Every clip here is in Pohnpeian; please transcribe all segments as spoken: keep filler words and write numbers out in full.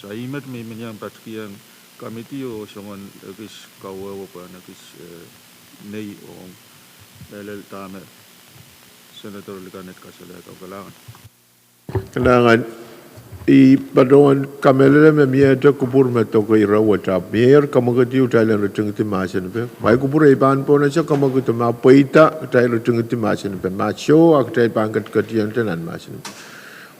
Sa imet me I men iang patkihong committee oh soangen ekis kawehwe pwehn ekis, eh, nei ong, eh, lel dahme Senator Likan et kasalehda. Kalahngan. Kalahngan. I patohwan kamehlele me miehte kupwur me doke ire wet ahpw mie kamwekid ieu kitail en ritingdi mahsen pen. Mwahi kupwur ei pahn pwonese kamwekid ma pweida kitail ritingdi mahsen pen. Ma soh a kitail pahn ketiket iengte nan mahsen pen.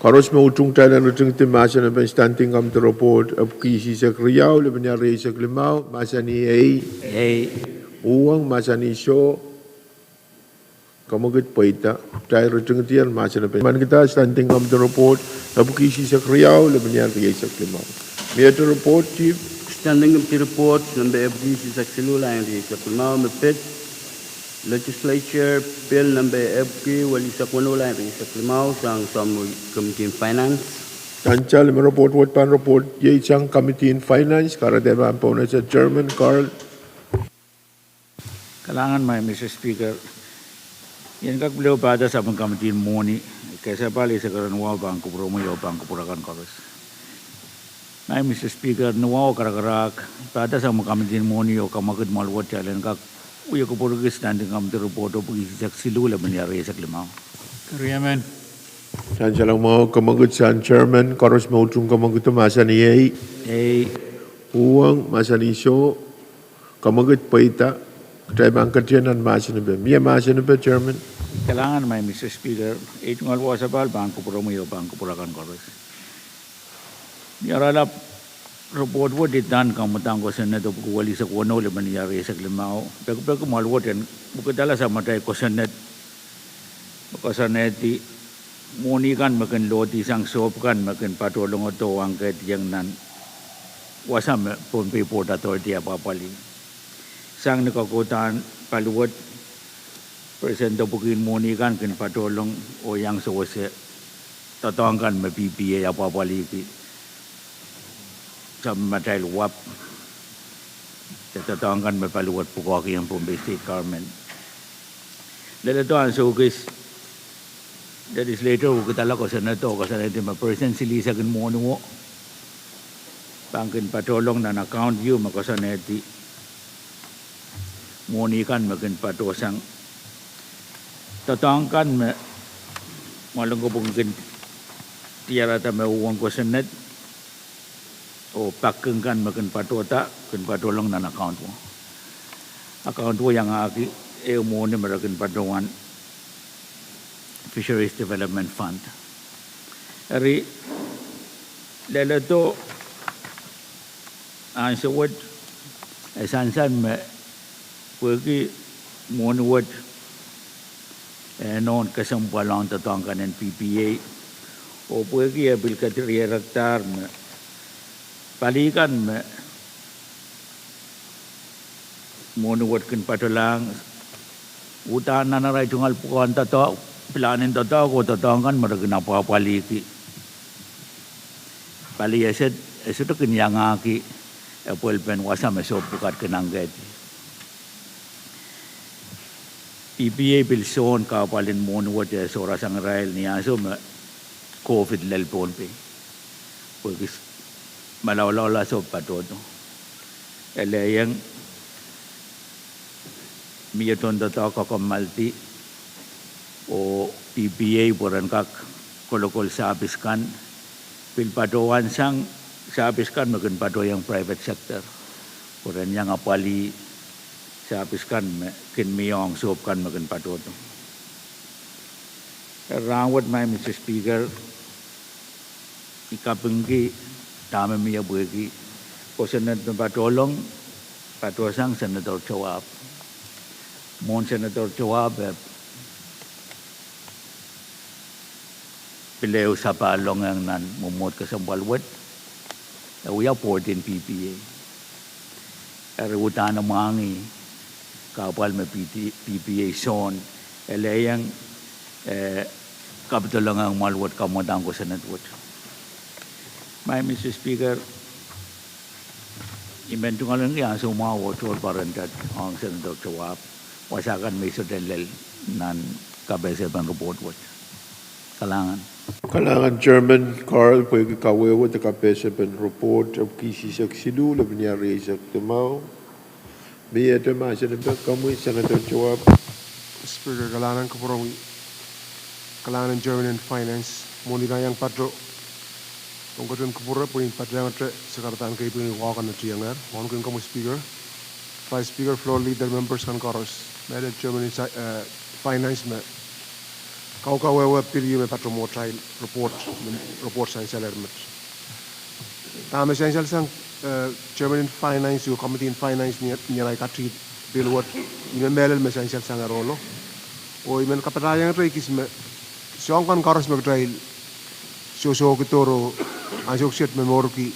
Koaros me utung kitail en ritingdi mahsen pen Standing Committee Report epwiki isihsek riau, lepenia rieisek limau, mahsanih ei. Ei. Uhwong, mahsanih soh. Kamwekid pweida. Kitail ritingdi mahsen pen. Mankihda Standing Committee Report epwiki isihsek riau, lepenia rieisek limau. Miehte report, Chief? Standing Committee Report nempe epwiki isihsek siluh, lain rieisek limau, me pid Legislature Bill nempe epwiki welisek weneu, lain rieisek limau, sang Committee on Finance. Sansal me report wet pahn report iei sang Committee on Finance, kahrehda pahn pwonese Chairman Carl. Kalahngan, Madam Mister Speaker. I en kak pil ehu pahda sang Committee on Mwohni, kesempwal eisek erein wahu pahn kupwuromwi oh pahn kupwur akan koaros. Madam Mister Speaker, ni wahu karakarahk, pahda sang Committee on Mwohni oh kamwekid mwahl wet kitail en kak wia kupwurki Standing Committee Report epwiki isihsek siluh, lepenia rieisek limau. Riemen. Sansal mwahu, kamwekid sang Chairman, koaros me utung kamwekid mahsanih ei. Ei. Uhwong, mahsanih soh. Kamwekid pweida. Kitail pahn ketin nan mahsen pen. Mie mahsen pen, Chairman? Kalahngan, Madam Mister Speaker, ei tungoal wasa pahn kupwuromwi oh pahn kupwur akan koaros. Ni oaralap report wet, I pahn kamwadang kosonned epwiki welisek weneu, lepenia rieisek limau. Pekipeki mwahl wet en pwukidala sang matail kosonned me koasoanehdi mwohni kan me kin lohdi sang sohp kan me kin patohlongodo oh ahngkehdiong nan wasa me Pohnpei Port Authority apwahpwalih. Sang ni kokodahn paliwet, percent epwikin mwohni kan kin patohlong oh iang sewese doadoahk kan me P P A apwahpwalihki sang matail wahp, de doadoahk kan me paliwet pwukoahkihong Pohnpei State Government. Leledo ansou kis, Legislature wukidala kosonned oh koasoanehdi me percent silihsek en mwohni wet pahn kin patohlong nan account ieu me koasoanehdi mwohni kan me kin patohsang doadoahk kan me mwoalen kopwung kin diarada me uhwong kosonned, oh pak kan me kin patohda, kin patohlong nan account wet. Account wet iangahki ehu mwohni me re kin patohwan Fisheries Development Fund. Eri, leledo ansou wet, e sansal me pwehki mwohni wet e nohn kesempwal ong doadoahk kan en P P A, oh pwehki e pil ketin riehrekdahr me pali kan me mwohni wet kin patohlahng, uhdahn nan arail tungoal pwukoahn doadoahk, pilahn en doadoahk oh doadoahk kan me re kin apwahpwalihki, pali eset, e sohte kin iangahki epwelpen wasa me sohp pwukat kin ahngkehdi. P P A pil sohn kahpwal en mwohni wet e sohrasang irail ni ansou me COVID lel Pohnpei, pwehki malaulaula sohp patohdo. E lehieng mie tohndoadoahk kokommoaldi oh P P A pwe ren kak kolokol sapis kan, pil patohwansang sapis kan me kin patohiong private sector, pwe ren iang apwalih sapis kan me kin mie ong sohp kan me kin patohdo. Rahnwet, Madam Mister Speaker, I kapingki dahme mie pwehki kosonned me patohlong, patohsang Senator Tawab. Mwohn Senator Tawab e pil ehu sapahl ong nan mwomwohd kesempwal wet, e wia board en P P A. Eri uhdahn e mwahngih kahpwal me P P A sohn, e lehieng, eh, kapitolong ong mwoal wet kamwadang kosonned wet. Madam Mister Speaker, I men tungoalenki ansou mwahu oh tohrohr pwarada ong Senator Tawab, wasa kan me I sohte lel nan kapehsepen report wet. Kalahngan. Kalahngan Chairman Carl pwehki kawehwe de kapehsepen report epwiki isihsek siluh, lepin rieisek limau. Mie te mahsen en pek, komwi Senator Towahp. Speaker, kalahngan kupwuromwi. Kalahngan en Chairman en Finance, mwohn iang pato ong ketin kupwure pwehn patehngete sakaradahn keipwihn wahkan ne tiengehr. Mwohn kin komwi Speaker, Vice Speaker, Floor Leader, members kan koaros, mehlel Chairman en Finance me kaukawehwe pil me pato mwohtail report, report sansal er met. Dahme sansal sang Chairman en Finance oh Committee en Finance ni ahi katiht pil wet, ih me mehlel me sansal sang erohlo. Oh I men kapatahiengete kis me soahng kan koaros me kitail sohsohki dohro ansou kiset me mourki,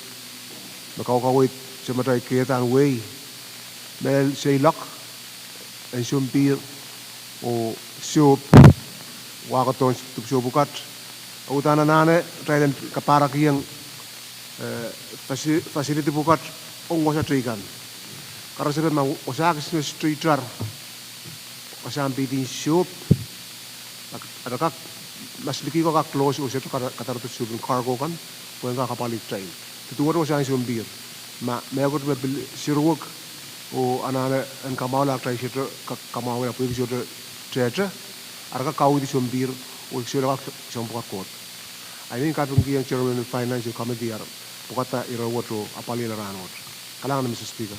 me kaukaweid sematail kehdahn wehi, mehlel seiloak en sounpihr oh sohp, wahkohdo en dipwisou pwukat, a uhdahn anahne kitail en kapahrekieng facility pwukat ong wasa teikan. Karasepe ma wasa kis me straighter, wasahn pidin sohp, a kak, masliki ko kak close oh sehte kadarodo sohpen cargo kan pwehn kak apwalih kitail. Duduwehte wasahn sounpihr, ma mehkot me pil siruwek oh anahne en kamwahula, kitail sehte kak kamwahula pwehki sohte tehte, a re kak kauwihdi sounpihr oh sehte kak sounpwukat koht. I men kapingkihong Chairman en Finance oh Committee en pwukada ire wet oh apwalih rahn wet. Kalahngan Mister Speaker.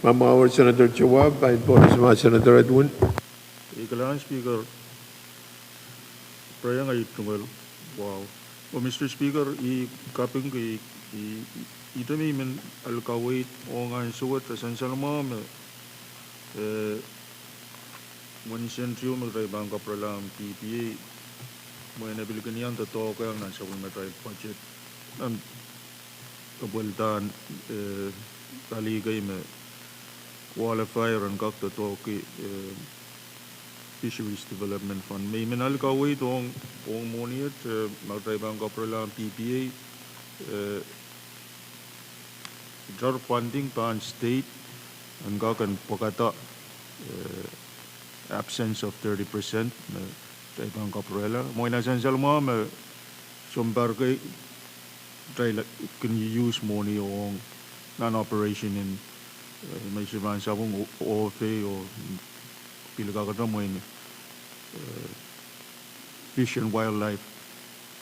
Mamwahu Senator Towahp, ahi pwoat ma Senator Edwin. Ih, kalahngan Speaker, pwurehng ahi tungoal wahu. Oh Mister Speaker, I kapingki, I, I, ihte me I men ale kaweid ong ansou wet, e sansal mwahu me mwein sent ieu me kitail pahn kapwurelahng P P A, mwein e pil kin iang doadoahk nan sapwellimatail budget, nan kepwildahn pali kei me qualify ren kak doadoahngki Fisheries Development Fund. Me I men ale kaweid ong, ong mwohni et ma kitail pahn kapwurelahng P P A, tar funding pahn state en kak en pwukada absence of thirty percent me kitail pahn kapwurehla. Mwein e sansal mwahu me sounpar kei kitail kin use mwohni ong nan operation en me se pahn sapwung ofe oh pil kakete mwein Fish and Wildlife.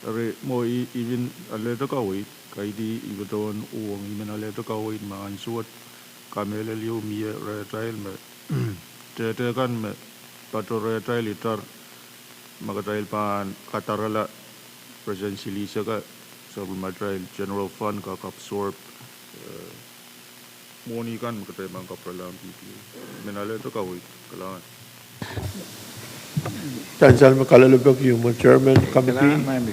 Eri mwo I, I men alehte kaweid, kaidehn I patohwan uhwong, I men alehte kaweid me ansou wet kamehlel ieu mie rehtail me tehte kan me pato rehtail itar, ma kitail pahn kadarala percent silihsek sapwellimatail general fund kak absorb mwohni kan me kitail pahn kapwurelahng P P A. I men alehte kaweid. Kalahngan. Sansal me kaloalepek ieu mwo Chairman Committee.